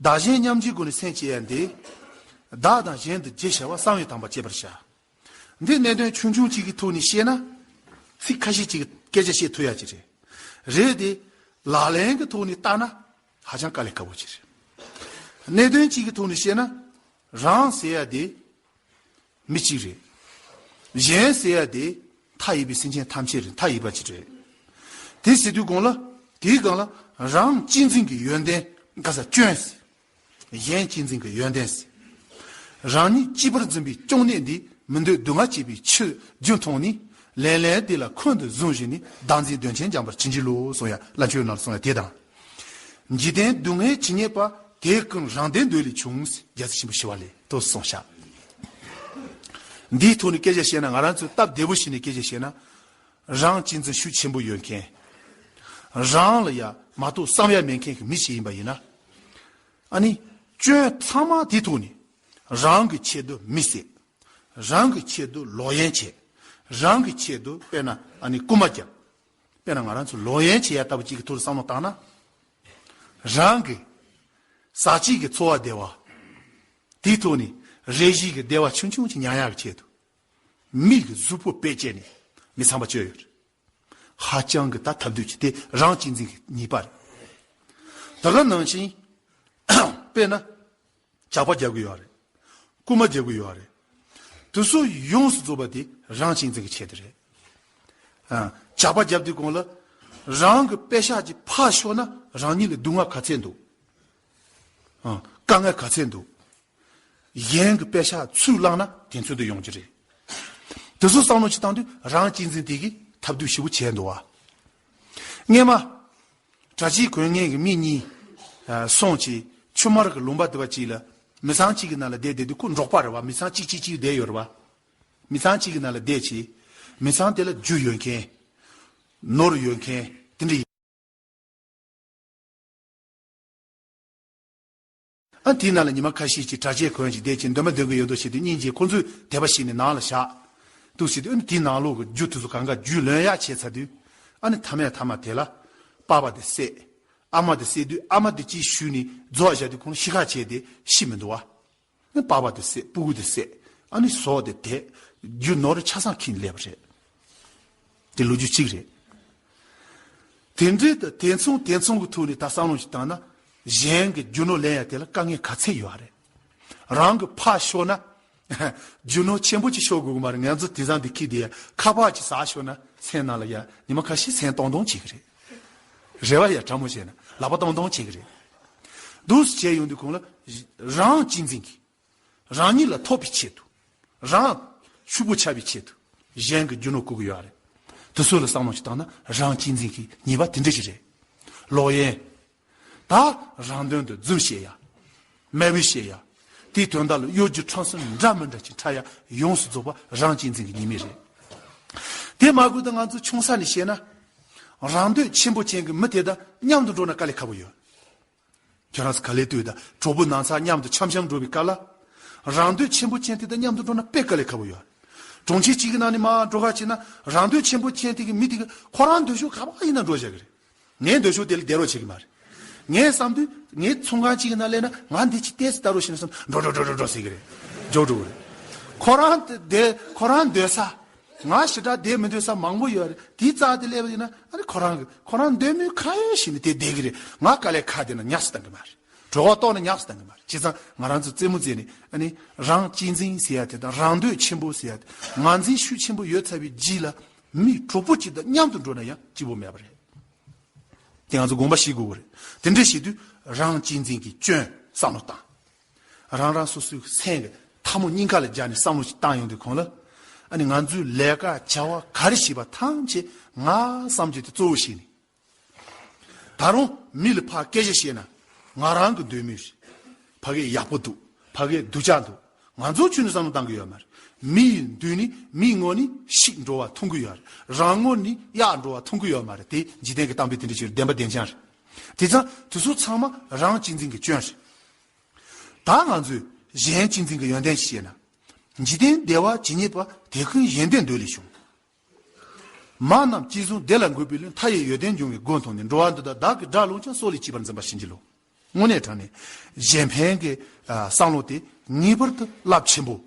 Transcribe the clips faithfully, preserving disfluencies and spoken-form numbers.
བདག་གཞན་མཉམ་བརྗེའི་སྒོ་ནས་སེམས་བསྐྱེད་ཡ་འདི། བདག་དང་གཞན་དུ་བརྗེ་བྱ་བ་བསམ་ཡས་དམ་པ་བསྐྱེད་པར་བྱ། འདི་གནད་དོན་ཆུང་ཆུང་གཅིག་གི་ཐོག་ནས་བཤད་ན། ཚིག་ཁ་ཤས་ཅིག་གི་སྐད་ཆ་བཤད་ཐུབ་ཡ་ཅིག་རེད། རེད་དེ། ལག་ལེན་གྱི་ཐོག་ནས་བལྟས་ན་ཧ་ཅང་དཀའ་ལས་ཁག་པོ་ཅིག་རེད། གནད་དོན་གཅིག་གི་ཐོག་ནས་བཤད་ན། རང་ཟེར་ཡ་དེ་མི་གཅིག་རེད། གཞན་ཟེར་ཡ་དེ་མཐའ་ཡས་པའི་སེམས་ཅན་ཐམས་ཅད་རེད། མཐའ་ཡས་པ་ཅིག་རེད། དེ་ཟེར་དུས་གོང་ལ། དེའི་སྒང་ལ་རང་གཅེས་འཛིན་གྱི་ཡོན་ཏན་ག་ས་སྐྱོན་ཟེར། གཞན་གཅེས་འཛིན་གྱི་ཡོན་ཏན་ཟེར། རང་ཉིད་གཅེས་པར་འཛིན་པའི་གཅོང་ནད་འདི་མི་འདོད་སྡུག་བསྔལ་སྐྱེད་པའི་ཆོས་རྒྱུ་མཐོང་ནས། ལན་ལན་དེ་ལ་འཁོན་དུ་བཟུང་བཞིན་ནས་བདག་འཛིན་གདོན་ཆེན་སྦྱངས་པར་བྱིན་གྱིས་རློབས་གསུངས་ཡ་བླ་མཆོད་ནང་གསུངས་ཡ་དེ་དང་། འཇིག་རྟེན་སྡུག་བསྔལ་ཇི་སྙེད་པ། དེ་ཀུན་རང་བདེ་འདོད་ལས་བྱུང་། རྒྱལ་སྲས་ཆེན་པོ་ཞི་བ་ལྷས་དུ་གསུངས་ཤག་འདིའི་ཐོག་ནས་སྐད་ཆ་བཤད་ན། ང་རང་ཚོས་སྟབས་བདེ་པོ་ཞིག་ནས་སྐད་ཆ་བཤད་ན། རང་གཅེས་འཛིན་ཤུགས་ཆེན་པོ་ཡོད་མཁན། རང་ལ་ཡ་མ་གཏོགས་བསམ་ཡ་མེད་མཁན་གྱི་མི་ཞིག་ཡིན་པ་ཡིན་ན། ཨ་ནི། སྐྱོན་ཚང་མ་དེ་ཐོག་ནས། རང་གི་ཆེད་དུ་མི་བསད། རང་གི་ཆེད་དུ་ལོག་གཡེམ་བྱས། རང་གི་ཆེད་དུ་དཔེར་ན་ཨ་ནི་རྐུན་མ་བརྒྱབ། དཔེར་ན་ང་རང་ཚོ་ལོག་གཡེམ་བྱེད་ཡ་ལྟ་བུ་ཅིག་གི་ཐོག་ཏུ་བསམ་བློ་བཏང་ན། རང་གི་ཟག་བཅས་ཀྱི་འཚོ་བ་བདེ་བ། དེའི་ཐོག་ནས་རེ་ཞིག་གི་བདེ་བ་ཆུང་ཆུང་ཅིག་མྱང་ཡག་གི་ཆེད་དུ། མི་གི་གཟུགས་པོ་བེད་སྤྱད་ནས་མི་ཚངས་པ་སྤྱོད་ཡོད། ཧ་ཅང་གི་ད་ཐབས་སྡུག་ཅིག་དེ་རང་གཅེས་འཛིན་གྱི་ཉེས་པ་རེད། ད་ག་ནང་བཞིན། དཔེར་ན། ཇག་པ་རྒྱག་གི་ཡོད་རེད། རྐུན་མ་རྒྱག་གི་ཡོད་རེད། དེ་ཚོ་ཡོངས་སུ་རྫོགས་པ་དེ་རང་གཅེས་འཛིན་གྱི་ཆེད་དུ་རེད། ཨ། ཇག་པ་རྒྱབ་དུས་གོང་ལ། རང་གི་པེ་ཤག་ཅིག་ཕར་ཤོར་ན་རང་ཉིད་ལ་སྡུག་བསྔལ་ག་ཚད་འདུག་ཨ། དཀའ་ངལ་ག་ཚད་འདུག་གཞན་གྱི་པེ་ཤག་ཚུར་བླངས་ན་དེ་ཚོ་དུ་ཡོང་གི་རེད། དེ་ཚོ་བསམ་བློ་ཅིག་བཏང་དུས་རང་གཅེས་འཛིན་དེ་གིས་ཐབས་སྡུག་ཞེ་པོ་བྱས་འདུག་བ། སྔས་མ། གྲྭ་ཆས་གོན་མཁན་གྱི་མི་གཉིས། ཨ། སོང་བྱས། ཆུ་དམར་གྱི་ལུང་པ་དེ་བ་ཅིག་ལ། མི་ཚང་གཅིག་གི་ནང་ལ་བསྡད་བསྡད་དུས། ཁོ་འབྲོག་པ་རེད་བ། མི་ཚང་གཅིག་གཅིག་གཅིག་བསྡད་ཡོད་རེད་བ། མི་ཚང་གཅིག་གི་ནང་ལ་བསྡད་བྱས། མི་ཚང་དེ་ལ་རྒྱུ་ཡོད་མཁན། ནོར་ཡོད་མཁན་དེ་འདྲ་ཡིན། ཨ། དེའི་ནང་ལ་ཉི་མ་ཁ་ཤས་ཅིག་གྲྭ་ཆས་གོན་ཅིག་བསྡད་བྱས། འདོན་པ་འདོན་གི་ཡོད་མདོག་བྱེད་དུས། སྙིང་རྗེ། ཁོ་ཚོས་དད་པ་བྱས་ནས་ནང་ལ་བཞག་འདུག་བྱེད་དུས། ཨ་ནི་དེའི་ནང་ལོགས་ཀྱི་རྒྱུ་དེ་ཚོ་གང་ག་རྒྱུས་ལོན་ཡག་བྱས་ཚར་དུས། ཨ་ནི་མཐའ་མའི་མཐའ་མ་དེ་ལ་པ་ཕ་དེ་བསད། ཨ་མ་དེ་བསད་དུས། ཨ་མ་དེ་གཅིག་གཞུས་ནས་རྫོགས་བཞག་དུས། ཁོང་ཤི་ཁ་བྱས་ཏེ་ཤི་མི་འདུག་བ། པ་ཕ་དེ་བསད། སྤུ་གུ་དེ་བསད། ཨ་ནི་ཟོག་དེ་དེད། རྒྱུ་ནོར་ཆ་ཚང་ཁྱེར་སླེབས་པ་རེད། དེ་ལོ་རྒྱུས་གཅིག་རེད། དེ་འདྲའི་དེ་དེ་མཚུངས་དེ་མཚུངས་ཀྱི་ཐོག་ནས་ད་བསམ་བློ་ཞིག་བཏང་ན། གཞན་གྱི་རྒྱུ་ནོར་ལེན་ཡ་དེ་ལ་དཀའ་ངལ་ག་ཚད་ཡོད་རེད། རང་གི་ཕར་ཤོར་ན། རྒྱུ་ནོར་ཆེན་པོ་ཅིག་ཤོར་དགོས་ཀྱི་མ་རེད། ང་ཚོ་དེང་སང་འདི་ཁྱི་དེ་ཡ་ཁ་པར་ཅིག་ཟ་ཤོར་ན། སེམས་ནང་ལ་ཡ་ཉི་མ་ཁ་ཤས་སེམས་སྟོང་སྟོང་བྱེད་ཀྱི་རེད། རེ་བ་ཡ་དྲང་མོ་བྱས་ན་ལག་པ་སྟོང་སྟོང་བྱེད་ཀྱི་རེད། འདུག་སེ་བྱས་ཡོང་དུས་གོང་ལ། རང་གཅེས་འཛིན་གྱིས། རང་ཉིད་ལ་ཐོབ་པའི་ཆེད་དུ། རང་ཕྱུག་པོ་ཆགས་པའི་ཆེད་དུ། གཞན་གྱི་རྒྱུ་ནོར་རྐུ་གི་ཡོད་རེད། དེ་ཚོ་ལ་བསམ་བློ་ཞིག་བཏང་ན། རང་གཅེས་འཛིན་གྱི་ཉེས་པ་དེ་འདྲ་ཞིག་རེད། ལོག་གཡེམ། ད་རང་དོན་དུ་རྫུན་བཤད་ཡ། མེད་པ་བཤད་ཡ། དེའི་དོན་དག་ལ་གཡོ་སྒྱུ་ཁྲམ་གསུམ་འདྲ་མི་འདྲ་ཅིག་འཁྲབ་ཡ། ཡོངས་སུ་རྫོགས་པ་རང་གཅེས་འཛིན་གྱི་ཉེས་དམིགས་རེད། དེ་མ་དགོས་ད་ང་ཚོ་ཆུང་ས་ནས་བཤད་ན། རང་འདོད་ཆེན་པོ་ཅན་གྱི་མི་དེ་དང་མཉམ་དུ་འགྲོ་ན་དཀའ་ལས་ཁག་པོ་ཡོད། ཁྱོད་རང་ཚོ་ག་ལེར་ལྟོས་དང་། གྲོགས་པོ་ནང་ཚང་མཉམ་དུ་འཆམ་འཆམ་འགྲོ་བའི་སྐབས་ལ། རང་འདོད་ཆེན་པོ་ཅན་དེ་དང་མཉམ་དུ་འགྲོ་ན་དཔེ་དཀའ་ལས་ཁག་པོ་ཡོད། གྲོང་ཁྱེར་གཅིག་གི་ནང་ནས་མར་འགྲོ་ག་བྱེད་ན། རང་འདོད་ཆེན་པོ་ཅན་དེ་གི་མི་དེ་གི་ཁོ་རང་འདོད་ཕྱོགས་ག་པར་ཡིན་ན་འགྲོ་བཞག་གི་རེད། ངའི་འདོད་ཕྱོགས་དེ་ལ་བསྡད་རོགས་བྱེད་ཀྱི་མ་རེད། ངས་བསམ་དུས་ངའི་ཚོང་ཁང་གཅིག་གི་ནང་སླེབས་ན། ང་འདི་ཅིག་ཏོག་ཙམ་ལྟ་རོགས་བྱེད་ན་བསམ། འགྲོ་འགྲོ་འགྲོ་འགྲོ་འགྲོ་ཟེར་གི་རེད། འགྲོ་འགྲོ་གི་རེད། ཁོ་རང་དེ་ཁོ་རང་འདོད་ས། ང་ཞེ་དྲག་བསྡད་མི་འདོད་ས་མང་པོ་ཡོད་རེད། དེའི་རྩ་དེ་སླེབས་པ་ཡིན་ན། ཨ་ནི་ཁོ་རང་གི་ཁོ་རང་འདོད་མོས་གང་ཡོད་བྱས་ནས་དེ་བསྡད་ཀྱི་རེད། ང་དཀའ་ལས་ཁག་བསྡད་ན་ཉར་ས་བཏང་གི་མ་རེད། གྲོད་ཁོག་ལྟོགས་ན་ཉར་ས་བཏང་གི་མ་རེད། བྱས་ཙང་ང་རང་ཚོ་རྩེད་མོ་རྩེས་ནས། ཨ་ནི་རང་གཅེས་འཛིན་ཟེར་ཡ་དེ་དང་། རང་འདོད་ཆེན་པོ་ཟེར་ཡ་དེ། ངར་འཛིན་ཤུགས་ཆེན་པོ་ཡོད་ཚར་བའི་རྗེས་ལ། མི་གྲོགས་པོ་གཅིག་དང་མཉམ་དུ་འགྲོ་ན་ཡང་སྐྱིད་པོ་མེད་པ་རེད། དེ་ང་ཚོ་དགོངས་པ་བཞེས་དགོས་པ་རེད། དེ་འདྲ་བྱེད་དུས་རང་གཅེས་འཛིན་གྱི་སྐྱོན་བསམ་བློ་བཏང་། རང་རང་སོ་སོའི་སེམས་ཀྱི་ཐལ་མོ་སྙིང་ག་ལ་སྦྱར་ནས་བསམ་བློ་ཞིག་བཏང་ཡོང་དུས་གོང་ལ། ཨ་ནི་ང་ཚོའི་ལས་ཀ་བྱ་བ་ག་རེ་བྱེད་པ་ཐམས་ཅད་ང་བསམ་རྒྱུ་དེ་གཙོ་བོ་བྱས་ནས། ད་རུང་མི་ལ་ཕར་སྐད་ཆ་བཤད་ན། ང་རང་གི་འདོད་མོས་རེད། ཕ་གི་ཡག་པོ་འདུག་ཕ་གི་སྡུག་ཅག་འདུག་ང་ཚོ་ཁྱོན་ནས་བསམ་བློ་བཏང་གི་ཡོད་མ་རེད། མི་ཡི་མདུན་ནས་མིའི་ངོ་ནས་ཤིག་འགྲོ་བ་མཐོང་གི་ཡོད་རེད། རང་ངོ་ནས་གཡག་འགྲོ་བ་མཐོང་གི་ཡོད་མ་རེད། དེ་འཇིག་རྟེན་གྱི་གཏམ་དཔེ་དེ་འདྲ་ཞིག་རེད། བདེན་པ་བདེན་རྐྱང་རེད། དེ་ཙང་དེ་ཚོ་ཚང་མ་རང་གཅེས་འཛིན་གྱི་སྐྱོན་རེད། ད་ང་ཚོས་གཞན་གཅེས་འཛིན་གྱི་ཡོན་ཏན་ཞིག་བཤད་ན། འཇིག་རྟེན་བདེ་བ་ཇི་སྙེད་པ། དེ་ཀུན་གཞན་བདེ་འདོད་ལས་བྱུང་། མ་རྣམས་གཅེས་བཟུང་བདེ་ལ་འགོད་པའི་བློས། མཐའ་ཡས་ཡོན་ཏན་འབྱུང་བའི་སྒོ་མཐོང་ནས། འགྲོ་བ་འདི་དག་བདག་གིས་དགྲ་ལོངས་ཀྱང་། སྲོག་ལས་གཅེས་པར་འཛིན་པར་བྱིན་གྱིས་རློབས། དངོས་གནས་དྲང་གནས་གཞན་ཕན་གྱི་ཨ་བསམ་བློ་དེ་ངེས་པར་དུ་རླབས་ཆེན་པོ།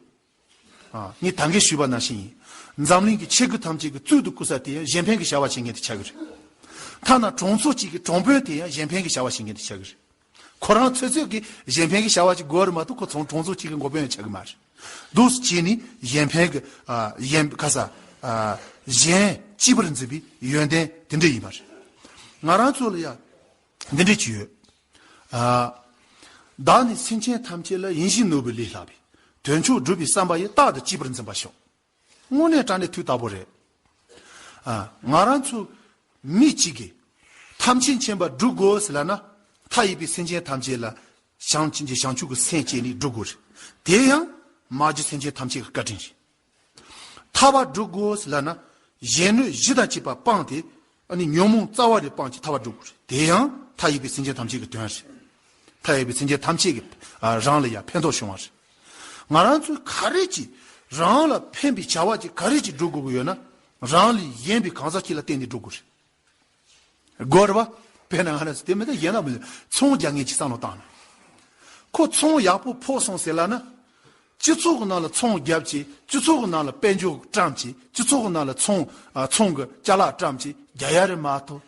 ཨ་ངས་ད་གིན་ཞུས་པ་ནང་བཞིན་ཡིན། འཛམ་གླིང་གི་ཆེ་རྒུ་ཐམས་ཅད་ཀྱི་གཙུག་ཏུ་བཀུར་ས་དེ་ཡང་གཞན་ཕན་གྱི་བྱ་བ་བྱེད་མཁན་དེ་ཆགས་ཀྱི་རེད། ཐ་ན་གྲོང་ཚོ་གཅིག་གི་གྲོང་དཔོན་དེ་ཡང་གཞན་ཕན་གྱི་བྱ་བ་བྱེད་མཁན་དེ་ཆགས་ཀྱི་རེད། ཁོ་རང་ཚོད་ཚོད་ཀྱིས་གཞན་ཕན་གྱི་བྱ་བ་ཅིག་དགོས་རེད་མ་གཏོགས་ཁོ་ཚོ་གྲོང་ཚོ་གཅིག་གི་འགོ་དཔོན་ཡང་ཆགས་ཀྱི་མ་རེད། འདུག་སེ་བྱས་ནས་གཞན་ཕན་གྱི་ཨ་གཞན་ཁ་ས་ཨ་གཞན་གཅེས་པར་འཛིན་པའི་ཡོན་ཏན་དེ་འདྲ་ཡིན་པ་རེད། ང་རང་ཚོ་ལ་ཡང་འདི་འདྲ་ཅིག་ཡོད། ཨ་བདག་ནི་སེམས་ཅན་ཐམས་ཅད་ལ། ཡིད་བཞིན་ནོར་བུ་ལས་ལྷག་པའི། དོན་མཆོག་སྒྲུབ་པའི་བསམ་པ་ཡིས། རྟག་ཏུ་གཅེས་པར་འཛིན་པར་ཤོག། དངོས་གནས་དྲང་གནས་དུས་རྟག་པོ་རེད། ཨ་ང་རང་ཚོ་མི་གཅིག་གིས་ཐམས་ཅད་མཁྱེན་པ་སྒྲུབ་དགོས་ཟེར་ལབ་ན། མཐའ་ཡས་པའི་སེམས་ཅན་ཐམས་ཅད་ལ་བྱང་ཆུབ་ཀྱི་བྱང་ཆུབ་ཀྱི་སེམས་བསྐྱེད་ནས་སྒྲུབ་དགོས་རེད། དེ་ཡང་མ་གྱུར་སེམས་ཅན་ཐམས་ཅད་ཀྱི་བཀའ་དྲིན་རེད། ཐར་པ་སྒྲུབ་དགོས་ཟེར་ལབ་ན། གཞན་གནོད་གཞི་དང་བཅས་པ་སྤངས་ཏེ། ཨ་ནི་ཉོན་མོངས་རྩ་བ་ནས་སྤངས་ཀྱི་ཐར་པ་སྒྲུབ་དགོས་རེད། དེ་ཡང་མཐའ་ཡས་པའི་སེམས་ཅན་ཐམས་ཅད་ཀྱི་དོན་རེད། མཐའ་ཡས་པའི་སེམས་ཅན་ཐམས་ཅད་ཀྱི་ཨ་རང་ལ་ཡང་ཕན་ཐོགས་བྱུང་བ་རེད། ང་རང་ཚོས་ག་རེ་ཅིག་རང་ལ་ཕན་པའི་བྱ་བ་ཅིག་ག་རེ་ཅིག་སྒྲུབ་དགོས་ཀྱི་ཡོད་ན། རང་ལས་གཞན་པའི་གང་ཟག་ཅིག་ལ་བརྟེན་ནས་སྒྲུབ་དགོས་རེད། དགོས་རེད་པ། དཔེར་ན་ང་རང་ཚོ་དེ་མི་ད་གཞན་ལ་མི་ཚོང་རྒྱག་མཁན་ཅིག་བསམ་བློ་བཏང་ན། ཁོ་ཚོང་ཡག་པོ་ཕོག་སོང་ཟེར་ལབ་ན། སྤྱི་ཚོགས་ཀྱི་ནང་ལ་ཚོང་བརྒྱབ་ཅིག། སྤྱི་ཚོགས་ཀྱི་ནང་ལ་དཔལ་འབྱོར་བཀྲམ་ཅིག། སྤྱི་ཚོགས་ཀྱི་ནང་ལ་ཚོང་ཨ་ཚོང་གི་ཅ་ལག་བཀྲམ་ཅིག་རྒྱག་ཡ་རེད་མ་གཏོགས།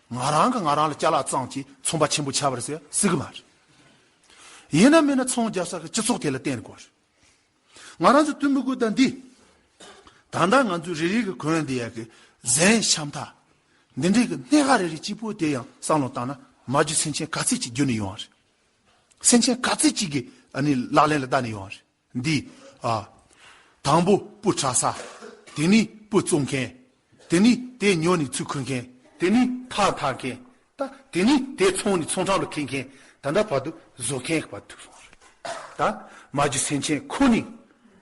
ང་རང་གིས་ང་རང་ལ་ཅ་ལག་བཙོངས་ཅིག་ཚོང་པ་ཆེན་པོ་ཆགས་པ་རེད་ཟེར་སྲིད་གི་མ་རེད། ཡིན་ན་མིན་ན་ཚོང་རྒྱག་ས་གི་སྤྱི་ཚོགས་དེ་ལ་བརྟེན་དགོས་རེད། ང་རང་ཚོ་དུས་མི་དགོས་ད་འདི། ད་ལྟ་ང་ཚོའི་རེ་རེ་གི་གོན་འདི་ཡ་གི་གཟན་ཤམ་ཐབས། འདི་འདྲའི་གི་སྣ་ཁ་རེ་རེ་གཅིག་པོ་དེ་ཡང་བསམ་བློ་བཏང་ན། མ་གྱུར་སེམས་ཅན་ག་ཚད་ཅིག་བསྒྱུར་ནས་ཡོང་བ་རེད། སེམས་ཅན་ག་ཚད་ཅིག་གི་ཨ་ནི་ལག་ལེན་ལ་བསྟར་ནས་ཡོང་བ་རེད། འདི་ཨ་དང་པོ་སྤུ་གྲགས་ས། དེ་ནས་སྤུ་བཙོང་མཁན། དེ་ནས་དེ་ཉོ་ནས་ཚུར་འཁུར་མཁན། དེ་ནས་ཕར་འཐག་མཁན། ད་དེ་ནས་དེ་ཚོང་ནས་ཚོང་ཁྲོམ་ལ་འཁྱེར་མཁན། ད་ལྟ་བར་དུ་བཟོ་མཁན་བར་ཐུག་སོང་བ་རེད། ད་མ་གྱུར་སེམས་ཅན་ཁོ་ནས།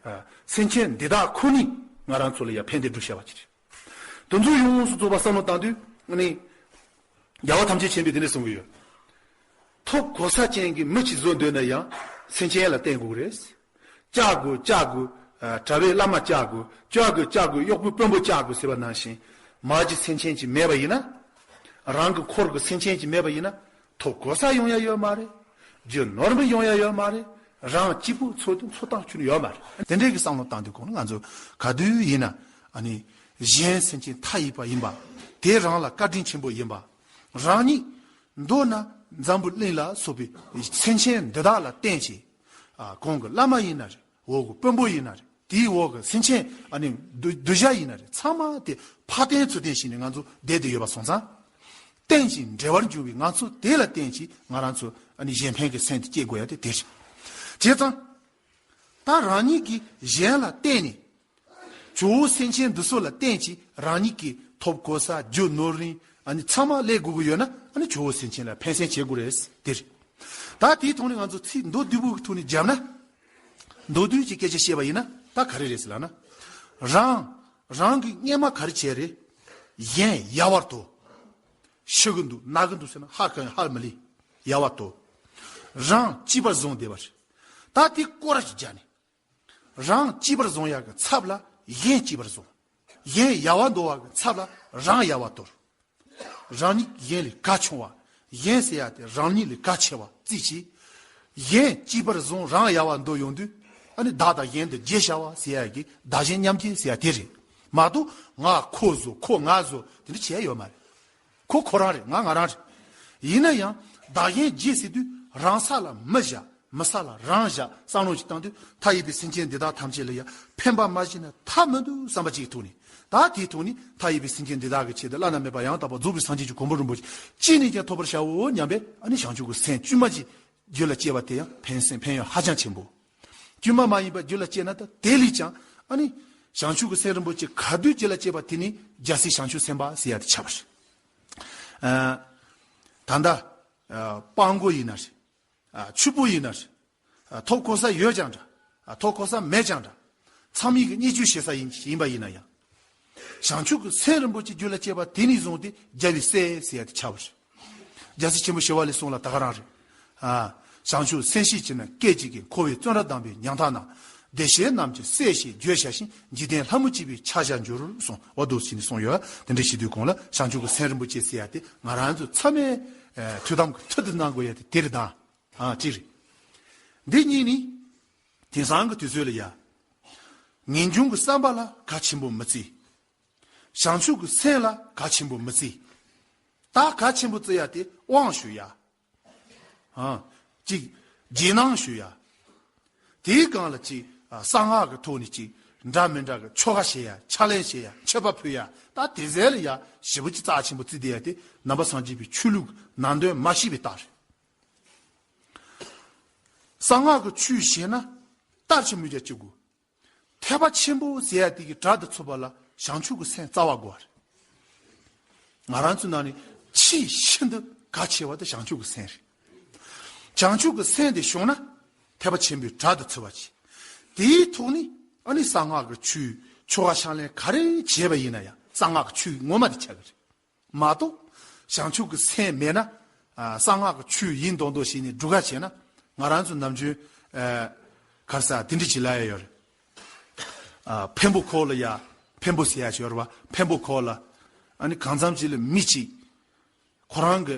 ཨ་སེམས་ཅན་འདི་དག་ཁོ་ནས་ང་རང་ཚོ་ལ་ཡ་ཕན་བདེ་སྒྲུབ་བྱ་བ་ཅིག་རེད། དེ་ཚོ་ཡོངས་སུ་རྫོགས་པ་བསམ་བློ་བཏང་དུས་ནི། རྒྱལ་བ་ཐམས་ཅད་མཁྱེན་པས་འདི་འདྲ་གསུང་གི་ཡོད། ཐོབ་གོ་ས་ཅན་གྱི་མི་ཅིག་བཟོ་འདོད་ན་ཡང་སེམས་ཅན་ལ་བརྟེན་དགོས་རེད། བཅག་དགོས་བཅག་དགོས། ཨ་གྲྭ་པའི་བླ་མ་བཅག་དགོས། བཅག་དགོས་བཅག་དགོས། གཡོག་པོའི་དཔོན་པོ་བཅག་དགོས་ཟེར་བ་ནང་བཞིན། མ་གྱུར་སེམས་ཅན་ཅིག་མེད་པ་ཡིན་ན། རང་གི་འཁོར་གྱི་སེམས་ཅན་ཅིག་མེད་པ་ཡིན་ན། ཐོབ་གོ་ས་ཡོང་ཡ་ཡོད་མ་རེད། རྒྱུ་ནོར་མི་ཡོང་ཡ་ཡོད་མ་རེད། རང་གཅིག་པུ་འཚོ་དུས་འཚོ་སྟངས་ཁྱོན་ནས་ཡོད་མ་རེད། དེ་འདྲའི་གི་བསམ་བློ་བཏང་དུས་གོང་ན་ང་ཚོ་ག་དུས་ཡིན་ན་ཨ་ནི་གཞན་སེམས་ཅན་མཐའ་ཡས་པ་ཡིན་པ། དེ་རང་ལ་བཀའ་དྲིན་ཆེན་པོ་ཡིན་པ། རང་ཉིད་མདོར་ན་འཛམ་བུ་གླིང་ལ་སོགས་པའི་སེམས་ཅན་འདི་དག་ལ་བརྟེན་ཅིང་། ཨ་གོང་གི་བླ་མ་ཡིན་ན་རེད། འོག་གི་དཔོན་པོ་ཡིན་ན་རེད། དེའི་འོག་གི་སེམས་ཅན་ཨ་ནི་གདུལ་གདུལ་བྱ་ཡིན་ན་རེད། ཚང་མ་དེ་ཕར་བརྟེན་ཚུར་བརྟེན་བྱས་ནས་ང་ཚོ་བསྡད་དེ་ཡོད་པ་སོང་ཙང་། རྟེན་ཅིང་འབྲེལ་བར་འབྱུང་བའི་ང་ཚོ་དེ་ལ་བརྟེན་ཅིང་ང་རང་ཚོ་ཨ་ནི་གཞན་ཕན་གྱི་སེམས་དེ་སྐྱེ་དགོས་ཡ་དེ་དེ་རེད། བྱས་ཙང་། ད་རང་ཉིད་ཀྱིས་གཞན་ལ་བརྟེན་ནས། ཇོ་བོ་སེམས་ཅན་འདི་ཚོ་ལ་བརྟེན་ཅིང་རང་ཉིད་ཀྱིས་ཐོབ་གོ་ས་རྒྱུ་ནོར་རིན་ཨ་ནི་ཚང་མ་ལེན་དགོས་ཀྱི་ཡོད་ན། ཨ་ནི་ཇོ་བོ་སེམས་ཅན་ལ་ཕན་སེམས་བྱེད་དགོས་རེད་དེ་རེད། ད་དེའི་ཐོག་ནས་ང་ཚོ་ཚིག་མདོ་བསྡུས་པོའི་ཐོག་ནས་བརྒྱབ་ན། མདོ་བསྡུས་ཀྱི་སྐད་ཆ་བཤད་པ་ཡིན་ན་ད་ག་རེ་རེད་ཟེར་ལབ་ན། རང་རང་གི་སྔས་མ་ག་རེ་བྱས་རེད། གཞན་ཡལ་བར་དོར། ཤི་གི་འདུག་ན་གི་འདུག་ཟེར་ན་ཧ་ག་ཧ་མི་ལས། ཡལ་བར་དོར། རང་གཅེས་པར་བཟུང་བསྡད་པ་རེད། ད་དེ་སྐོར་ར་ཅིག་བརྒྱབ་ནས། རང་གཅེས་པར་བཟུང་ཡག་གི་ཚབ་ལ་གཞན་གཅེས་པར་བཟུང་། གཞན་ཡལ་བར་འདོར་བ་གི་ཚབ་ལ་རང་ཡལ་བར་དོར། རང་ཉིད་གཞན་ལས་གལ་ཆུང་བ། གཞན་ཟེར་ཡ་དེ་རང་ཉིད་ལས་གལ་ཆེ་བ་རྩིས་བྱས། གཞན་གཅེས་པར་བཟུང་རང་ཡལ་བར་འདོར་ཡོང་དུས། ཨ་ནི་བདག་དང་གཞན་དུ་བརྗེ་བྱ་བ་ཟེར་ཡ་གི་བདག་གཞན་མཉམ་བརྗེ་ཟེར་ཡ་དེ་རེད། མ་གཏོགས་ང་ཁོ་བཟོ་ཁོ་ང་བཟོ་དེ་འདྲ་བྱས་ཡོད་མ་རེད། ཁོ་ཁོ་རང་རེད། ང་ང་རང་རེད། ཡིན་ན་ཡང་བདག་གཞན་བརྗེ་ཟེར་དུས་རང་ས་ལ་མི་བཞག་མི་ས་ལ་རང་བཞག་བསམ་བློ་ཞིག་བཏང་དུས་མཐའ་ཡས་པའི་སེམས་ཅན་འདི་དག་ཐམས་ཅད་ལ་ཡང་ཕན་པ་མ་བྱིན་ན་ཐབས་མི་འདུག་བསམ་པ་ཅིག་གི་ཐོག་ནས། ད་དེའི་ཐོག་ནས་མཐའ་ཡས་པའི་སེམས་ཅན་འདི་དག་གི་ཆེད་དུ་བླ་ན་མེད་པ་ཡང་དག་པར་རྫོགས་པའི་སངས་རྒྱས་ཀྱི་གོ་འཕང་རིན་པོ་ཆེ་ཅི་ནས་ཀྱང་ཐོབ་པར་བྱའོ་སྙམ་པའི་ཨ་ནི་བྱང་ཆུབ་ཀྱི་སེམས་དཀྱུས་མ་ཅིག་རྒྱུད་ལ་སྐྱེས་པ་དེ་ཡང་ཕན་སེམས་ཕན་ཡོན་ཧ་ཅང་ཆེན་པོ། དཀྱུས་མ་མ་ཡིན་པ་རྒྱུད་ལ་སྐྱེས་ན་ད་དེ་ལས་ཀྱང་ཨ་ནི་བྱང་ཆུབ་ཀྱི་སེམས་རིན་པོ་ཆེ་ག་དུས་རྒྱུད་ལ་སྐྱེས་པ་དེ་ནི་རྒྱལ་སྲས་བྱང་ཆུབ་སེམས་དཔའ་ཟེར་ཡ་དེ་ཆགས་པ་རེད། ཨ་ད་ལྟ་ཨ་སྤྲང་པོ་ཡིན་ན་རེད། ཨ་ཕྱུག་པོ་ཡིན་ན་རེད། ཨ་ཐོབ་གོ་ས་ཡོད་ཀྱང་འདྲ། ཨ་ཐོབ་གོ་ས་མེད་ཀྱང་འདྲ། ཚང་མས་ཀྱི་བརྙས་བཅོས་བྱེད་ས་ཡིན་ཡིན་པ་ཡིན་ན་ཡང་། བྱང་ཆུབ་ཀྱི་སེམས་རིན་པོ་ཆེ་རྒྱུད་ལ་སྐྱེས་པ་དེ་ནས་བཟུང་སྟེ་རྒྱལ་བའི་སྲས་ཟེར་ཡ་དེ་ཆགས་པ་རེད། རྒྱལ་སྲས་ཆེན་པོ་ཞི་བ་ལྷས་གསུངས་ལ་ད་ག་རང་རེད། ཨ་བྱང་ཆུབ་སེམས་ཤེས་བྱས་ན་སྐད་ཅིག་གིས། འཁོར་བའི་བཙོན་རར་བསྡམས་པའི་ཉམ་ཐག་ན། བདེ་གཤེགས་རྣམས་ཀྱི་སྲས་ཞེས་བརྗོད་བྱ་ཞིང་། འཇིག་རྟེན་ལྷ་མོ་སྐྱེས་པའི་ཕྱག་བྱར་འགྱུར་གསུངས། འོ་འདུག་སེ་བྱས་ནས་གསུངས་ཡོད། དེ་འདྲ་བྱེད་དུས་གོང་ལ་བྱང་ཆུབ་ཀྱི་སེམས་རིན་པོ་ཆེ་ཟེར་ཡ་དེ་ང་རང་ཚོ་ཚང་མས་ཨ་ཐུགས་དམ་གྱི་མཐུ་དེ་གནང་དགོས་ཡ་དེ་དེ་རེད་ད། ཨ་གཅིག་རེད། འདི་གཉིས་ནི་དེང་སང་གི་དུས་ཚོད་ལ་ཡ། ངེས་འབྱུང་གི་བསམ་པ་ལ་གལ་ཆེན་པོ་མི་བརྩི། བྱང་ཆུབ་ཀྱི་སེམས་ལ་གལ་ཆེན་པོ་མི་བརྩི། ད་གལ་ཆེན་པོ་བརྩི་ཡ་དེ་དབང་ཞུ་ཡ། ཨ། གཅིག་རྗེས་གནང་ཞུ་ཡ། དེའི་སྒང་ལ་གཅིག་ཨ། གསང་སྔགས་ཀྱི་ཐོག་ནས་གཅིག་འདྲ་མི་འདྲ་གི་ཆོ་ག་བྱེད་ཡ། ཕྱག་ལེན་བྱེད་ཡ། མཆོད་པ་ཕུལ་ཡ། ད་དེ་ཟེར་ལ་ཡ་ཞེ་པོ་ཅིག་རྩ་ཆེན་པོ་བརྩི་བསྡད་ཡ་དེ་ནང་པ་སངས་རྒྱས་པའི་ཆོས་ལུགས་ནང་དོན་མ་ཤེས་པའི་རྟགས་རེད། གསང་སྔགས་ཀྱི་ཆོས་བྱེད་ན་རྟགས་ཆེན་མོ་རྒྱ་བཅུ་དགོས། ཐེག་པ་ཆེན་པོ་ཟེར་ཡ་དེ་གི་གྲལ་དུ་ཚུད་པ་ལ་བྱང་ཆུབ་ཀྱི་སེམས་རྩ་བ་དགོས་པ་རེད། ང་རང་ཚོའི་ནང་ནས་ཆེས་ཤིན་ཏུ་གལ་ཆེ་བ་དེ་བྱང་ཆུབ་ཀྱི་སེམས་རེད། བྱང་ཆུབ་ཀྱི་སེམས་དེ་བྱུང་ན་ཐེག་པ་ཆེན་པོའི་གྲལ་དུ་ཚུད་པ་བྱེད། དེའི་ཐོག་ནས་ཨ་ནི་གསང་སྔགས་ཀྱི་ཆོས་ཆོ་ག་ཕྱག་ལེན་ག་རེ་བྱས་པ་ཡིན་ན་ཡང་གསང་སྔགས་ཀྱི་ཆོས་ངོ་མ་དེ་ཆགས་ཀྱི་རེད། མ་གཏོགས་བྱང་ཆུབ་ཀྱི་སེམས་མེད་ན་ཨ། གསང་སྔགས་ཀྱི་ཆོས་ཡིན་མདོག་མདོག་བྱས་ནས་སྒྲུབ་ཁ་བྱས་ན་ང་རང་ཚོ་ནམ་རྒྱུན་ཨ། ག་རེ་ཟེར་དེ་འདྲ་ཅིག་ལབ་ཡ་ཡོད་རེད། ཨ། འཕན་པོ་ཁོག་ལ་ཡ། འཕན་པོ་ཟེར་ཡ་ཅིག་ཡོད་རེད་པ། འཕན་པོ་ཁོག་ལ། ཨ་ནི་གང་འཚམ་ཅིག་ལ་མི་གཅིག་ཁོ་རང་གི་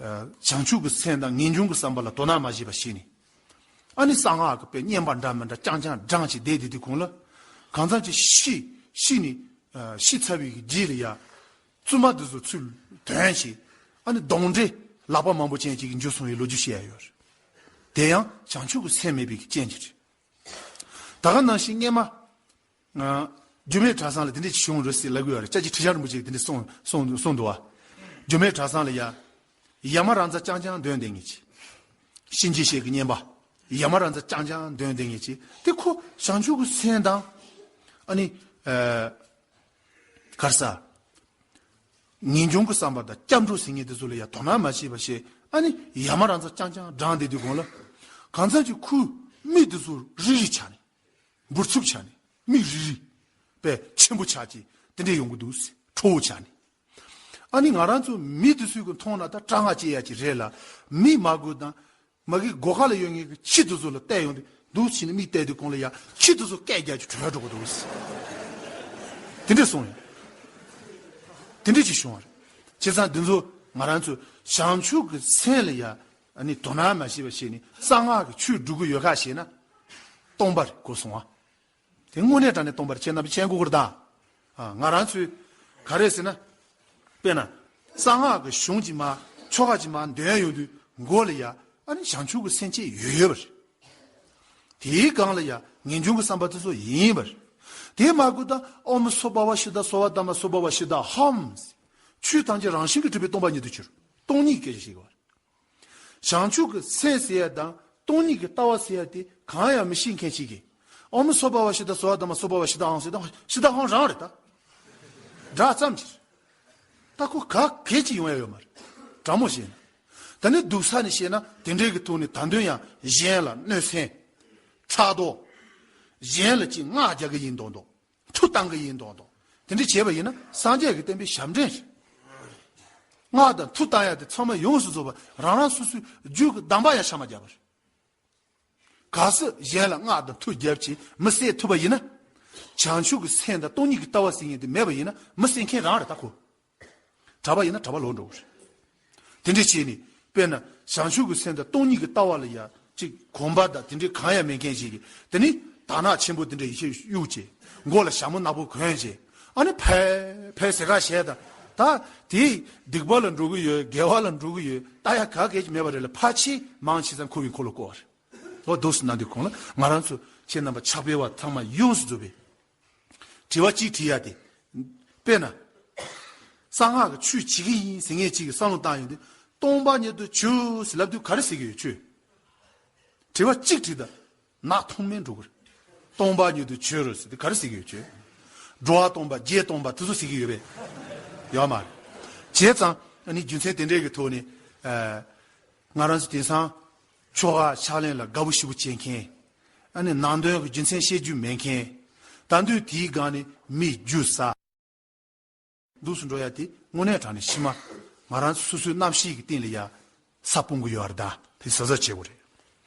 ཨ། བྱང་ཆུབ་ཀྱི་སེམས་དང་ངེས་འབྱུང་གི་བསམ་པ་ལ་དོ་སྣང་མ་བྱས་པ་ཞིག་ནི། ཨ་ནི་གསང་སྔགས་ཀྱི་དཔེ་བསྙེན་པ་འདྲ་མི་འདྲ་རྐྱང་རྐྱང་བགྲངས་བྱས་བསྡད་དེ་དུས་གོང་ལ། གང་འཚམ་ཅིག་ཤི་ཤི་ནི་ཨ། ཤི་ཚར་བའི་རྗེས་ལ་ཡ། བཙུན་མ་དེ་ཚོ་ཚུར་དོན་བྱས། ཨ་ནི་གདོན་འདྲེ་ལག་པ་མང་པོ་ཅན་ཅིག་གིས་འཇུ་སོང་བའི་ལོ་རྒྱུས་བཤད་ཡ་ཡོད་རེད། དེ་ཡང་བྱང་ཆུབ་ཀྱི་སེམས་མེད་པའི་རྐྱེན་གྱིས་རེད། ད་ག་ནང་བཞིན་སྔས་མ། ཨ། རྒྱུད་སྨད་གྲྭ་ཚང་ལ་དེ་འདྲས་ཅིག་བྱུང་རེད་ཟེར་ལབ་གི་ཡོད་རེད། སྐྱབས་རྗེ་ཁྲི་བྱང་རིན་པོ་ཆེ་གིས་དེ་འདྲས་གསུངས་གསུངས་གསུངས་འདུག་བ། རྒྱུད་སྨད་གྲྭ་ཚང་ལ་ཡ། ཡ་མ་རང་རྩ་རྐྱང་རྐྱང་འདོན་བསྡད་མཁན་ཅིག་གཤིན་རྗེ་གཤེད་ཀྱི་བསྙེན་པ། ཡ་མ་རང་རྩ་རྐྱང་རྐྱང་འདོན་བསྡད་མཁན་ཅིག་དེ་ཁོ་བྱང་ཆུབ་ཀྱི་སེམས་དང་། ཨ་ནི། ཨ། ག་རེ་ཟེར། ངེས་འབྱུང་གི་བསམ་པ་དང་སྐྱབས་འགྲོ་ཟེར་མཁན་དེ་ཚོ་ལ་ཡ་དོ་སྣང་མ་བྱས་པ་བྱས། ཨ་ནི་ཡ་མ་རང་རྩ་རྐྱང་རྐྱང་བགྲངས་བསྡད་དུས་གོང་ལ། གང་འཚམ་གྱི་ཁོའི་མིག་དེ་ཚོ་རིལ་རིལ་ཆགས་ནས། འབུར་ཚུགས་ཆགས་ནས། མིག་རིལ་རིལ། དཔེ་ཆེན་པོ་ཆགས་ཀྱི་དེ་འདྲས་ཡོང་གི་འདུག་ཁྲོ་བོ་ཆགས་ནས། ཨ་ནི་ང་རང་ཚོ་མི་དེ་ཚོས་གི་མཐོང་ན་ད་སྐྲག་སྔངས་སྐྱེ་ཡ་ཅིག་རེད་ལ། མི་མ་དགོས་དང་། མ་གི་སྒོ་ཁ་ལ་ཡོད་མཁན་གྱི་ཁྱི་དེ་ཚོ་ལ་བལྟས་ཡོང་དུས་འདུག་བྱས་ནས་མིག་བལྟས་དུས་གོང་ལ་ཡ་ཁྱི་དེ་ཚོ་སྐད་རྒྱག་རྒྱུ་བྲོས་འགྲོ་གི་འདུག་དེ་འདྲས་སོང་ཡོང་། དེ་འདྲས་ཅིག་བྱུང་བ་རེད། བྱས་ཙང་འདི་ཚོ་ང་རང་ཚོ་བྱང་ཆུབ་ཀྱི་སེམས་ལ་ཡ་ཨ་ནི་དོ་སྣང་མ་བྱས་པ་བྱས་ནས་གསང་སྔགས་ཀྱི་ཆོས་སྒྲུབ་ཀྱི་ཡོད་ཁ་བྱས་ན་སྟོང་པ་རེད་གོ་སོང་ཨ། དེ་དངོས་གནས་དྲང་གནས་སྟོང་པར་ཁྱེད་རྣམས་མཁྱེན་དགོས་ཀྱི་རེད་ད། ཨ། ང་རང་ཚོས་ག་རེ་ཟེར་ན། དཔེར་ན། གསང་སྔགས་ཀྱི་གཞུང་ཅིག་མར་ཆོ་ག་ཅིག་མར་འདོན་ཡོང་དུས་མགོ་ལ་ཡ་ཨ་ནི་བྱང་ཆུབ་ཀྱི་སེམས་བསྐྱེད་ཡོད་ཡོད་པ་རེད། དེའི་སྒང་ལ་ཡ་ངེས་འབྱུང་གི་བསམ་པ་དེ་ཚོ་ཡིན་པ་རེད། དེ་མ་དགོས་ད་ཨོཾ་སྭ་བྷཱ་ཝ་ཤུདྡྷ་སརྦ་དྷརྨ་སྭ་བྷཱ་ཝ་ཤུདྡྷ་ཧཾ། ཆོས་ཐམས་ཅད་རང་བཞིན་གྱིས་གྲུབ་པའི་སྟོང་པ་ཉིད་དུ་གྱུར། སྟོང་ཉིད་སྐད་ཆ་བཤད་དགོས་པ་རེད། བྱང་ཆུབ་ཀྱི་སེམས་ཟེར་ཡ་དང་སྟོང་ཉིད་ཀྱི་ལྟ་བ་ཟེར་ཡ་དེ་གང་ཡང་མི་ཤེས་མཁན་ཞིག་གིས། ཨོཾ་སྭ་བྷཱ་ཝ་ཤུདྡྷ་སརྦ་དྷརྨ་སྭ་བྷཱ་ཝ་ཤུདྡྷ་ཧཾ་ཟེར་དང་ཤུདྡྷ་ཧཾ་རང་རེད་ད། སྒྲ་ཙམ་གྱིས། ད་ཁོ་ག་གེ་ཅིག་ཡོང་ཡ་ཡོད་མ་རེད། དྲང་མོ་བཤད་ན། ད་ནི་སྡུག་ས་ནས་བཤད་ན་དེ་འདྲའི་གི་ཐོག་ནས་ད་དུང་ཡང་གཞན་ལ་གནོད་སེམས། ཕྲག་དོག་གཞན་ལ་ཅིག་སྔགས་རྒྱག་གི་ཡིན་མདོག་མདོག་མཐུ་བཏང་གི་ཡིན་མདོག་མདོག་དེ་འདྲ་བྱས་པ་ཡིན་ན་སངས་རྒྱས་ཀྱི་བསྟན་པའི་ཞབས་འདྲེན་རེད། སྔགས་དང་མཐུ་བཏང་ཡ་དེ་ཚང་མ་ཡོངས་སུ་རྫོགས་པ་རང་རང་སོ་སོའི་རྒྱུད་ཀྱི་གདམས་པ་ཡང་ཤ་མ་རྒྱག་པ་རེད། གལ་སྲིད་གཞན་ལ་སྔགས་དང་མཐུ་རྒྱབ་ཅིང་མི་བསད་ཐུབ་པ་ཡིན་ན། བྱང་ཆུབ་ཀྱི་སེམས་དང་སྟོང་ཉིད་ཀྱི་ལྟ་བ་ཟེར་མཁན་དེ་མེད་པ་ཡིན་ན་མི་བསད་མཁན་རང་རེད་ད་ཁོ། གྲྭ་པ་ཡིན་ན་གྲྭ་པ་ལོག་འགྲོ་གི་རེད། དེ་འདྲ་བྱས་ནས་དཔེར་ན་བྱང་ཆུབ་ཀྱི་སེམས་དང་སྟོང་ཉིད་ཀྱི་ལྟ་བ་ལ་ཡ་གཅིག་གོམས་པ་དང་དེ་འདྲའི་གང་ཡང་མེད་མཁན་ཞིག་གིས་དེ་ནི་དག་སྣང་ཆེན་པོ་དེ་འདྲ་ཡིད་ཆེས་གཡུག་བྱས། མགོ་ལ་ཞྭ་མོ་ནག་པོ་གོན་བྱས། ཨ་ནི་ཕལ་ཕལ་ཟེར་ཁ་བཤད་དང་ད་དེ་སྡིག་པ་ལ་འགྲོ་གི་ཡོད་དགེ་བ་ལ་འགྲོ་གི་ཡོད་ལྟ་ཡ་ག་གེ་ཅིག་མེད་པ་རེད་ལ་ཕལ་ཆེར་མང་ཆེ་ས་འཁོར་བའི་འཁོར་ལོ་བསྐོར་བ་རེད། འོ་འདུག་སེ་གནང་དུས་གོང་ལ་ང་རང་ཚོ་ཁྱེད་རྣམ་པ་ཕྱག་དཔེ་བ་ཚང་མ་ཡོངས་སུ་རྫོགས་པའི། དྲི་བ་གཅིག་དྲི་ཡ་དེ། དཔེར་ན། གསང་སྔགས་ཀྱི་ཆོས་བྱེད་ཀྱི་ཡིན་ཟེར་མཁན་གཅིག་གིས་བསམ་བློ་བཏང་ཡོང་དུས་སྟོང་པ་ཉིད་དུ་གྱུར་ཟེར་ལབ་དུས་ག་རེ་ཟེར་གྱི་ཡོད་ཁྱོད། དྲི་བ་གཅིག་དྲིས་དང་། ནག་ཐོག་མེད་འགྲོ་གི་རེད། སྟོང་པ་ཉིད་དུ་གྱུར་ཟེར་དུས་ག་རེ་ཟེར་གྱི་ཡོད་ཁྱོད། འགྲོ་བ་སྟོང་པ་བརྒྱད་སྟོང་པ་དེ་ཚོ་ཟེར་གྱི་ཡོད་པས། ཡོད་མ་རེད། བྱས་ཙང་ཨ་ནི་རྒྱུ་མཚན་དེ་འདྲའི་གི་ཐོག་ནས། ཨ། ང་རང་ཚོ་དེང་སང་ཆོ་ག་ཕྱག་ལེན་ལ་དགའ་པོ་ཞེ་པོ་བྱེད་མཁན། ཨ་ནི་ནང་དོན་གྱི་རྒྱུ་མཚན་ཤེས་རྒྱུ་མེད་མཁན། ད་དུང་དེའི་སྒང་ནས་མི་རྒྱུ་ཟ། འདུག་སེ་འགྲོ་ཡ་དེ་དངོས་གནས་དྲང་གནས་ཕྱི་མ་ང་རང་ཚོ་སོ་སོའི་རྣམ་ཤེས་ཀྱི་སྟེང་ལ་ཡ་ས་སྤུངས་གི་ཡོད་རེད་ད། དེ་གཟབ་གཟབ་བྱེད་དགོས་རེད།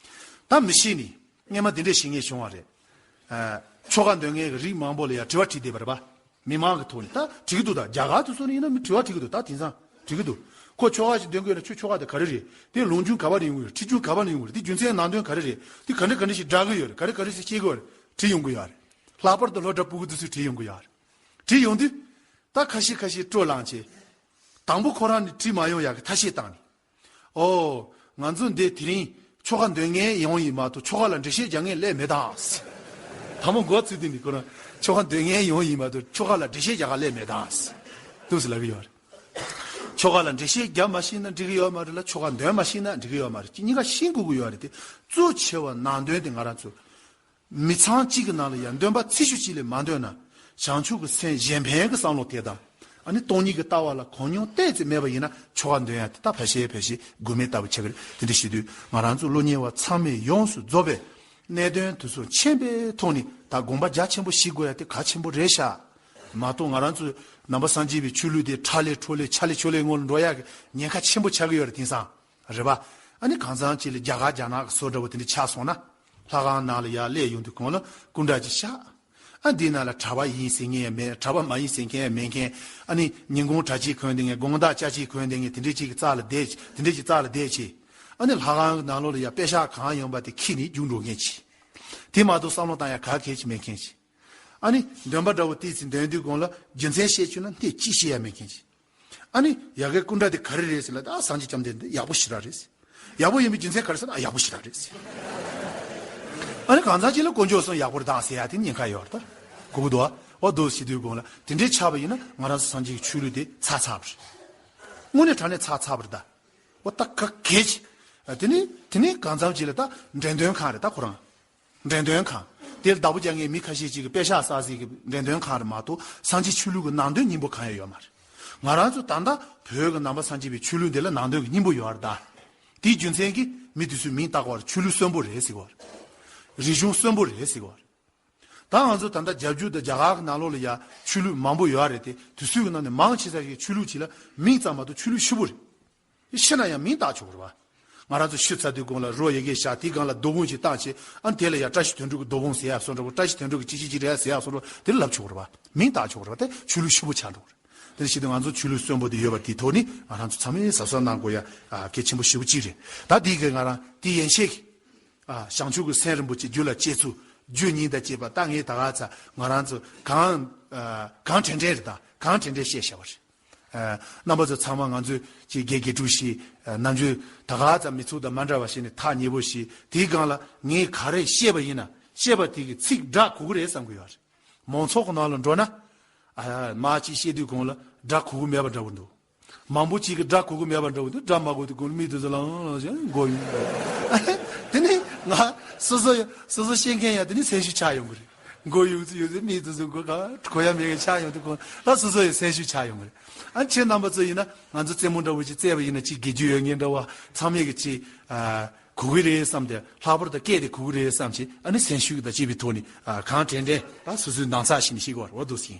ད་མི་ཤེས་ནི་སྔས་མ་དེ་འདྲས་བྱེད་མཁན་བྱུང་བ་རེད། ཨ། ཆོ་ག་འདོན་མཁན་གྱི་རིགས་མང་པོ་ལ་ཡ་དྲི་བ་དྲིས་བསྡད་པ་རེད་པ། མི་མང་གི་ཐོག་ནས་ད་དྲི་གི་འདུག་ད་རྒྱ་གར་དུ་སོང་ནས་ཡིན་ན་མི་དྲི་བ་དྲི་གི་འདུག་ད་དེང་སང་དྲི་གི་འདུག་ཁོ་ཆོ་ག་ཞིག་འདོན་དགོས་ན་ཁྱོད་ཆོ་ག་དེ་ག་རེ་རེད། དེ་ལུང་རྒྱུན་ག་པར་ཡོང་གི་ཡོད་རེད། ཁྲིད་རྒྱུན་ག་པར་ཡོང་གི་རེད། དེ་རྒྱུ་མཚན་ནང་དོན་ག་རེ་རེད། དེ་ག་འདྲ་ག་འདྲ་ཞིག་བསྒྲགས་གི་ཡོད་རེད། ག་རེ་ག་འདྲ་ཞིག་བཤད་གི་ཡོད་རེད། བྲིས་ཡོང་གི་ཡོད་རེད། ལྷག་པར་དུ་སློབ་གྲྭ་ཕྲུ་གུ་དེ་ཚོས་བྲིས་ཡོང་གི་ཡོད་རེད། བྲིས་ཡོང་དུས། ད་ཁ་ཤས་ཁ་ཤས་སྤྲོ་ལངས་བྱས། དང་པོ་ཁོ་རང་ནི་བྲིས་མ་ཡོང་ཡག་གི་ཐ་ཤལ་བཏང་ནས། ཨོ། ང་ཚོ་འདི་དེ་རིང་ཆོ་ག་འདོན་མཁན་ཡོང་ཡིན་མ་གཏོགས་ཆོ་ག་ལ་འགྲེལ་བཤད་རྒྱག་མཁན་སླེབས་མེད་དམ། དང་པོ་འགོ་ཚུགས་དུས་ནི་ཁོ་རང་ཆོ་ག་འདོན་མཁན་ཡོང་ཡིན་མ་གཏོགས་ཆོ་ག་ལ་འགྲེལ་བཤད་རྒྱག་ག་སླེབས་མེད་དམ། འདུག་སེ་ལབ་ཀྱི་ཡོད་རེད། ཆོ་ག་ལ་འགྲེལ་བཤད་རྒྱག་མ་ཤེས་ན་འགྲིག་གི་ཡོད་མ་རེད་ལ། ཆོ་ག་འདོན་མ་ཤེས་ན་འགྲིག་གི་ཡོད་མ་རེད། གཉིས་ཀ་ཤེས་དགོས་ཀྱི་ཡོད་རེད་དེ། གཙོ་ཆེ་བ་ནང་དོན་དེ་ང་རང་ཚོ། མི་ཚང་གཅིག་གི་ནང་ལ་ཡང་འདོན་པ་ཚིག་ཤུགས་གཅིག་ལས་མ་འདོན་ན། བྱང་ཆུབ་ཀྱི་སེམས་གཞན་ཕན་གྱི་བསམ་བློ་དེ་དང་། ཨ་ནི་སྟོང་ཉིད་ཀྱི་ལྟ་བ་ལ་གོ་མྱོང་ཏོག་ཙམ་མེད་པ་ཡིན་ན་ཆོ་ག་འདོན་ཡ་དེ་ད་ཕལ་ཆེར་ཕལ་ཆེར་དགོས་མེད་ལྟ་བུ་ཆགས་ཀྱི་རེད། དེ་འདྲ་བྱེད་དུས་ང་རང་ཚོ་སློབ་གཉེར་བ་ཚང་མས་ཡོངས་སུ་རྫོགས་པའི་གནད་དོན་དེ་ཚོ་མཁྱེན་པའི་ཐོག་ནས་ད་དགོངས་པ་རྒྱ་ཆེན་པོ་བཞེས་དགོས་ཡ་དེ་གལ་ཆེན་པོ་རེད་ཤག། མ་གཏོགས་ང་རང་ཚོ་ནང་པ་སངས་རྒྱས་པའི་ཆོས་ལུགས་དེ་ཁྲ་ལེ་ཁྲོ་ལེ་ཆ་ལེ་ཆོ་ལེ་ངོ་ལ་འགྲོ་ཡ་གི་ཉེན་ཁ་ཆེན་པོ་ཆགས་ཀྱི་ཡོད་རེད། དེང་སང་། རེད་པ། ཨ་ནི་གང་འཚམ་ཅིག་ལ་རྒྱ་གར་རྒྱ་ནག་གི་བཟོ་འདྲ་བོ་དེ་འདྲ་ཆགས་སོང་ན། ལྷ་ཁང་ནང་ལ་ཡར་སླེབས་ཡོང་དུས་གོང་ལ་སྐུ་འདྲ་ཅིག་བཞག། ཨ་འདི་ནང་ལ་གྲྭ་པ་ཡིན་ཟེར་མཁན་ཡང་མེད། གྲྭ་པ་མ་ཡིན་ཟེར་མཁན་ཡང་མེད་མཁན། ཨ་ནི་ཉིན་གུང་གྲྭ་ཆས་གོན་བསྡད་མཁན། དགོང་དག་ཅ་ཆས་གོན་བསྡད་མཁན། དེ་འདྲས་ཅིག་གི་རྩ་ལ་བསྡད། དེ་འདྲས་ཅིག་རྩ་ལ་བསྡད་བྱས། ཨ་ནི་ལྷ་ཁང་གི་ནང་ལོགས་ལ་ཡར་པེ་ཤག་གང་ཡོང་པ་དེ་ཁྱེར་ནས་རྒྱུགས་འགྲོ་མཁན་ཅིག། དེ་མ་གཏོགས་བསམ་བློ་བཏང་ཡ་ག་གེ་ཅིག་མེད་མཁན་ཅིག། ཨ་ནི་འདོན་པ་འདྲ་བོ་ཏོག་ཙམ་འདོན་དུས་གོང་ལ་རྒྱུ་མཚན་བཤད་བཅུག་ན་སྣེ་གཅིག་བཤད་ཡ་མེད་མཁན་ཅིག། ཨ་ནི་ཡ་གི་སྐུ་འདྲ་དེ་ག་རེ་རེད་ཟེར་ལ། ད་སངས་རྒྱས་བཅོམ་ལྡན་འདས་ཡག་པོ་ཞེ་དྲག་རེད་ཟེར། ཡག་པོ་ཡིན་པའི་རྒྱུ་མཚན་ག་རེ་ཟེར་ན། ཨ་ཡག་པོ་ཞེ་དྲག་རེད་ཟེར། ཨ་ནི་གང་ཟག་ཅིག་ལ་དཀོན་མཆོག་གསུམ་ཡག་པོ་རེད་དང་ཟེར་ཡ་དེ་ཉེན་ཁ་ཡོད་རེད། ད་གོ་གི་འདུག་བ། འོ་འདུག་བྱེད་དུས་གོང་ལ་དེ་འདྲའི་ཆགས་པ་ཡིན་ན་ང་རང་ཚོ་སངས་རྒྱས་ཀྱི་ཆོས་ལུགས་དེ་ཚར་ཚར་བ་རེད། དངོས་གནས་དྲང་གནས་ཚར་ཚར་བ་རེད་ད། འོ་ད་ག་གེ་ཅིག། དེ་ནི་དེ་ནི་གང་འཚམ་ཅིག་ལ་ད་འགྲེམས་སྟོན་ཁང་རེད་ད་ཁོ་རང་། འགྲེམས་སྟོན་ཁང་། དེར་བདག་པོ་རྒྱག་མཁན་མི་ཁ་ཤས་ཅིག་གིས་པེ་ཤག་བསགས་སའི་གི་འགྲེམས་སྟོན་ཁང་རེད་མ་གཏོགས་སངས་རྒྱས་ཆོས་ལུགས་ཀྱི་ནང་དོན་སྙིང་པོ་གང་ཡང་ཡོད་མ་རེད། ང་རང་ཚོ་ད་ལྟ་བོད་ཀྱི་ནང་པ་སངས་རྒྱས་པའི་ཆོས་ལུགས་འདི་ལ་ནང་དོན་གྱི་སྙིང་པོ་ཡོད་རེད་ད། དེའི་རྒྱུ་མཚན་གྱིས་མི་དེ་ཚོས་མིང་བཏགས་པ་རེད། ཆོས་ལུགས་གསོན་པོ་རེད་ཟེར་གི་བ་རེད། རིག་གཞུང་གསོན་པོ་རེད་ཟེར་གི་བ་རེད། ད་ང་ཚོ་ད་ལྟ་རྒྱ་བརྒྱུད་དང་རྒྱ་གར་གྱི་ནང་ལོགས་ལ་ཡ་ཆོས་ལུགས་མང་པོ་ཡོད་རེད་དེ། དེ་ཚོའི་གི་ནང་ནས་མང་ཆེ་ས་ཞིག་ཆོས་ལུགས་ཅིག་ལ་མིང་བཏགས་མ་གཏོགས་ཆོས་ལུགས་ཕྱུག་པོ་རེད། ཤི་ན་ཡང་མིང་བཏགས་ཆོག་རེད་བ། ང་རང་ཚོ་ཤི་ཚར་དུས་གོང་ལ་རོ་ཡ་གི་བཞག། དེའི་སྒང་ལ་རྡོ་ཕུང་ཞིག་བཏགས་བྱས། ཨ་ནི་དེ་ལ་ཡང་བཀྲ་ཤིས་དོན་གྲུབ་ཀྱི་རྡོ་ཕུང་ཟེར་ཡ་བཟོ་འདྲ་བོ། བཀྲ་ཤིས་དོན་གྲུབ་ཀྱི་ཅི་ཅི་ཅི་རེད་ཟེར་ཡ་བཟོ་འདྲ་བོ་དེ་ལབ་ཆོག་རེད་བ། མིང་བཏགས་ཆོག་རེད་བ། དེ་ཆོས་ལུགས་ཕྱུག་པོ་ཆགས་འགྲོ་གི་རེད། དེ་ནི་ཞིག་ཏུ་ང་ཚོ་ཆོས་ལུགས་གསོན་པོ་དེ་ཡོད་པ་དེའི་ཐོག་ནས་ང་རང་ཚོ་ཚང་མས་གཟབ་གཟབ་གནང་དགོས་ཡ་གལ་ཆེན་པོ་ཞེ་པོ་ཅིག་རེད། ད་དེའི་གི་ང་རང་དེ་ཡན་ཆད་ཀྱི་བྱང་ཆུབ་ཀྱི་སེམས་རིན་པོ་ཆེ་རྒྱུད་ལ་སྐྱེ་ཚུལ། རྒྱུ་གཉིས་དང་བཅས་པ། ད་ངས་ད་ག་ཚ་ང་རང་ཚོ་གང་གང་དྲན་དྲན་རེད། ད་གང་དྲན་དྲན་བཤད་བཞག་པ་རེད། རྣམ་པ་ཚོ་ཚང་མ་ང་ཚོས་ཅིག་དགེ་དགེ་ཕྲུག་ཞིག། ནམ་རྒྱུན་ད་ག་ཙམ་མི་ཚོགས་དང་མ་འདྲ་བ་ཞིག་ནས་ཐག་ཉེ་པོ་ཞིག། དེའི་སྒང་ལ་ངས་ག་རེ་བཤད་པ་ཡིན་ན་བཤད་པ་དེ་གི་ཚིག་སྒྲ་གོ་གི་རེད་བསམ་གི་ཡོད་རེད། མང་ཚོགས་ཀྱི་ནང་ལ་འགྲོ་ན། ཨ་མ་གཅིག་བཤད་དུས་གོང་ལ་སྒྲ་གོ་གི་མེད་པ་འདྲ་བོ་འདུག། མང་པོ་གཅིག་གི་སྒྲ་གོ་གི་མེད་པ་འདྲ་བོ་འདུག། སྒྲ་མ་གོ་དུས་གོང་ལ་མི་དེ་ཚོ་ལངས་ལངས་བྱས་མགོ་ཡུ། དེ་ནས་ང་སོ་སོ་ཡ་སོ་སོ་བཤད་མཁན་ཡང་དེ་ནས་སེམས་ཤུགས་ཆག་ཡོང་གི་རེད། མགོ་ཡུག་ཙམ་ཡོད་ཚེ་མི་དེ་ཚོ་མགོ་ག་གོ་ཡ་མེད་མཁན་ཆགས་ཡོང་དུས་གོང་ལ་སོ་སོ་ཡི་སེམས་ཤུགས་ཆག་ཡོང་གི་རེད། ཨ་ཁྱེད་རྣམ་པ་ཚོ་ཡིན་ན་ང་ཚོ་རྩེད་མོ་འདྲ་བོ་ཞིག་རྩེས་པ་ཡིན་ན་ཅིག་དགེ་རྒྱུ་ཡོད་མཁན་འདྲ་བོ་ཚང་མས་གི་ཅིག་ཨ་གོ་གི་རེད་བསམ་སྟེ། ལྷག་པར་དུ་སྐད་དེ་གོ་གི་རེད་བསམ་བྱས། ཨ་ནི་སེམས་ཤུགས་དང་བཅས་པའི་ཐོག་ནས་ཨ་གང་དྲན་དྲན་ད་སོ་སོའི་ནང་ཚགས་ཤིག་ནས་ཤེས་དགོས་པ་རེད་བ། འདུག་ཟིན།